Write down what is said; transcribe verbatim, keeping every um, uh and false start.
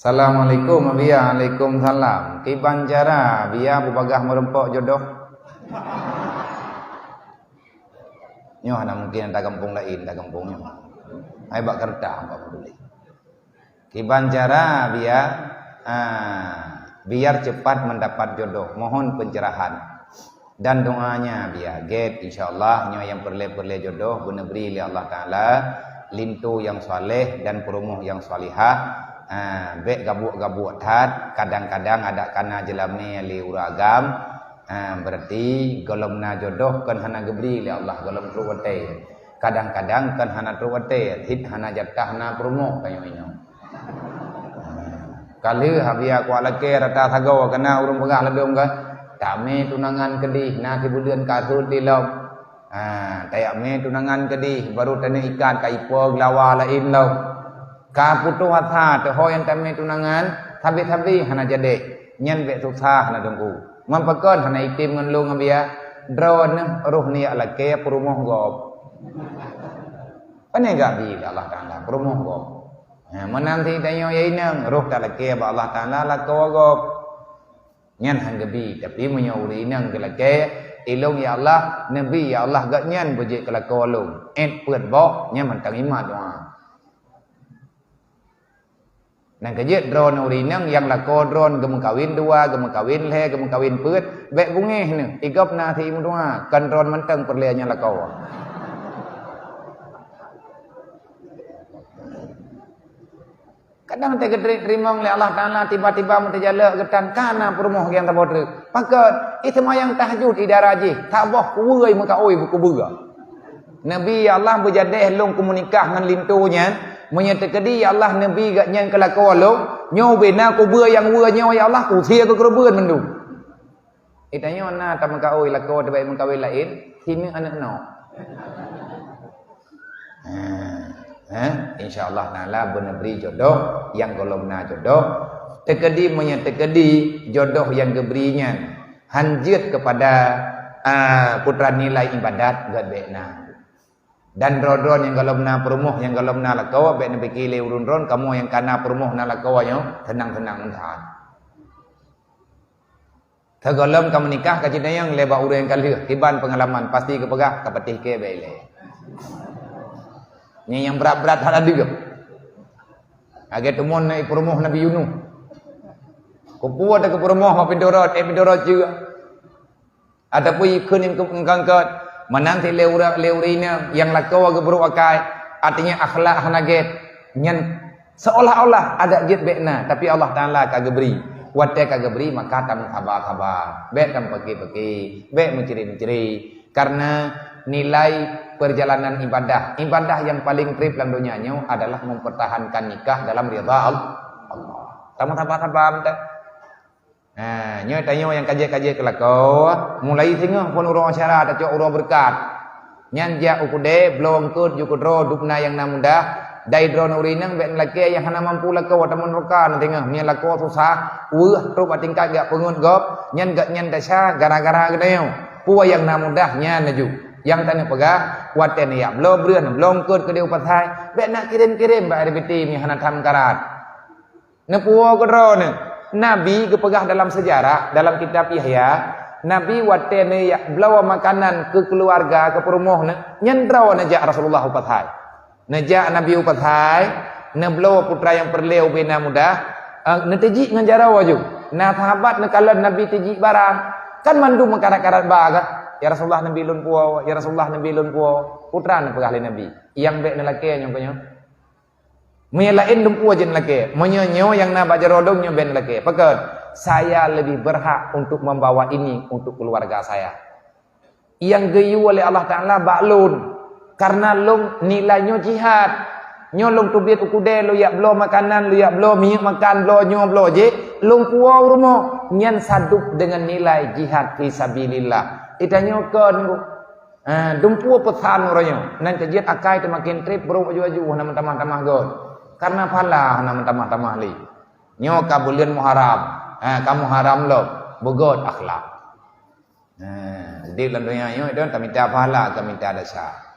Assalamualaikum, Abiya. Waalaikumsalam. Kiban cara Abiya beubagaih meureumpok jodoh? Nyoe hana mungkin ata gampông laén, ata gampông nyoe. Hai bak keureuta, bak peduli. Kiban cara Abiya, ah, biar cepat mendapat jodoh, mohon pencerahan. Dan doanya Abiya, gét, insya Allah, nyoe nyang peureulée-peureulée jodoh, geuneubri lé Allah Taala, linto nyang saleh dan peurumoh nyang salihah. Ah, bék gabuek-gabuek that, kadang-kadang adak kana jeulamé lé ureuëng agam. Ah, berarti gohlom na jodoh kon hana geubri lé Allah, gohlom trok watée. Kadang-kadang kon hana trok watée, cit hana jatah na peurumoh tanyoe nyoe. Ka lheueh Abiya kuat lakée rata sagoe, kana ureuëng peugah ladôm ka, "Tamé tunangan keudeh, na sibuleuen ka rhot lom." Ha, tayak mé tunangan keudeh, baru taneuk ikat ka ipo geulawa laén lom. Ka putôh asa teuh ho nyang tamé tunangan, sabe-sabe hana jadi. Nyan bék susah na teungku. Man pakon hana item ngon lôn Abiya, droeneuh roh neujak lakée peurumoh gob. Pane gak bi lé Allah Taala peurumoh gob. Ha, meunan si tanyoe ya inong, roh talakée bak Allah Taala lakoe gob. Nyan han geubi, tapi meunyoe ureuëng inong geulakée, ilong ya Allah, neubi ya Allah gobnyan beujeuet keu lakoe lôn. Ét peuet boh, nyan mantong imat doa. Nang keujeuet droeneuh ureuëng inong nyang lakoe droeneuh geumeukawen dua, geumeukawen lhée, geumeukawen peuet, bék beungéh neuh, igop na si meudoa, kon droeneuh mantong peureulée nyang lakoe. Kadang teugeuteurimong lé Allah Taala tiba-tiba meuteujaleuk geutan kana peurumoh nyang saboh treuk. Pakon, ih seumayang tahajud idara jih, saboh kuweu meukaôi beukubeue. Nabi ya Allah beujadeh lôn kumeunikah ngon linto nyan, meunyoe teukeudi ya Allah Nabi gobnyan keu lakoe lôn, nyoe ubena kubeue nyang weu nyoe ya Allah, kusie keu keureubeuen mandum. Geutanyoe na tameukaôi lakoe teubaik meukawen laén, sineuk aneuk noe. Ha, ha, insya Allah Taala beunabri jodoh nyang gohlom na jodoh. Teukeudi meunyoe teukeudi jodoh nyang geubri nyan han jeuet keupada, a, putra nilai ibadat, gét bék na. Dan droe-droe nyang gohlom na peurumoh, nyang gohlom na lakoe, bék neupike lé ureuëng droe, kamoe nyang kana peurumoh na lakoe nyoe, seunang-seunang meusahat. Sigohlom ka meunikah ka jitanyong lé bak ureuëng ka lheueh, kiban peungalaman, pasti geupeugah ka patéh kée bék ilée. Nyan nyang brat-brat that adeuh. Lagée teumon na peurumoh Nabi Yunus. Kupeue teuh keu peurumoh bak pintoe rot, eh, pintoe rot ceue. Ataupun ikheun nyang keu-, kangkot, meunan cit lé ureuëng, lé ureuëng inong nyang lakoe geubrok akai, artinya akhlak hana gét. Nyan seolah-olah adak jeuet bék na, tapi Allah Taala ka geubri. Watée ka geubri, maka tameusabar-sabar. Bék tameupaké-paké, bék meucre-meucre. Karena nilai perjalanan ibadah, ibadah yang paling treb lam donya nyoe adalah mempertahankan nikah dalam ridha Al-, Allah. Tameusabar-sabar mantong. Ha, nyoe tanyoe nyang ka jeuet-ka jeuet keu lakoe, mulai singoh phon uroe asyara tacok uroe beureukat. Nyan jak u keudée, bloe eungkot ju keudroe dubna nyang na mudah, dai droeneuh ureuëng inong bék neulakée nyang hana mampu lakoe, tamong reuka na teungoh, meunyoe lakoe susah, weueh trok bak tingkat jak peungeut gob, nyan gobnyan desya gara-gara geutanyoe. Peue nyang na mudah nyan laju. Nyang taneuk peugah, watée neujak bloe breueh, bloe eungkot keudeh u pasai, bék na kirém-kirém bak R B T meunyoe hana that meukarat. Neupuwoe keudroe neuh, Nabi geupeugah dalam seujarah, dalam kitab Yahya, Nabi watée neujak bloe makanan keu keuluwarga, keu peurumoh neuh, nyan droe neujak Rasulullah u pasai. Neujak Nabi u pasai, neubloe putra nyang peureulée ubena mudah, eh, neuteujiek ngon jaroe laju. Na sahabat neukalon Nabi teujiek barang, kan mandum meukarat-karat ba kan? "Ya Rasulullah, neubi lôn puwoe, ya Rasulullah, neubi lôn puwoe." Putra neupeugah lé Nabi, "Nyang bék neulakée nyoe keu nyoe." Meunyoe laén dumpeue jeuet lakée, meunyoe nyoe nyang na bak jaroe lôn nyoe bék lakée. Pakon? Saya lebih berhak untuk membawa ini untuk keluarga saya. Nyang geuyue lé Allah Taala bak lôn, karena lôn nilai nyoe jihad. Nyoe lôn teubiet u keudée, lôn jak bloe makanan, lôn jak bloe minyeuk makan, bloe nyoe bloe jéh, lôn puwoe u rumoh, nyan sadub deungon nilai jihad fi sabilillah. Geutanyoe kon, Ha, dumpeue peusan uroe nyoe. Nan cit jeuet akai teumaken treb brok aju-aju hana meutamah-tamah göt. Karena pahala hana meutamah-tamah lé. Nyoe ka buleuen Muharram. Ha, ka Muharram lom. Beugöt akhlak. Ha, udeb lam donya nyoe don tamita pahala, tamita desya.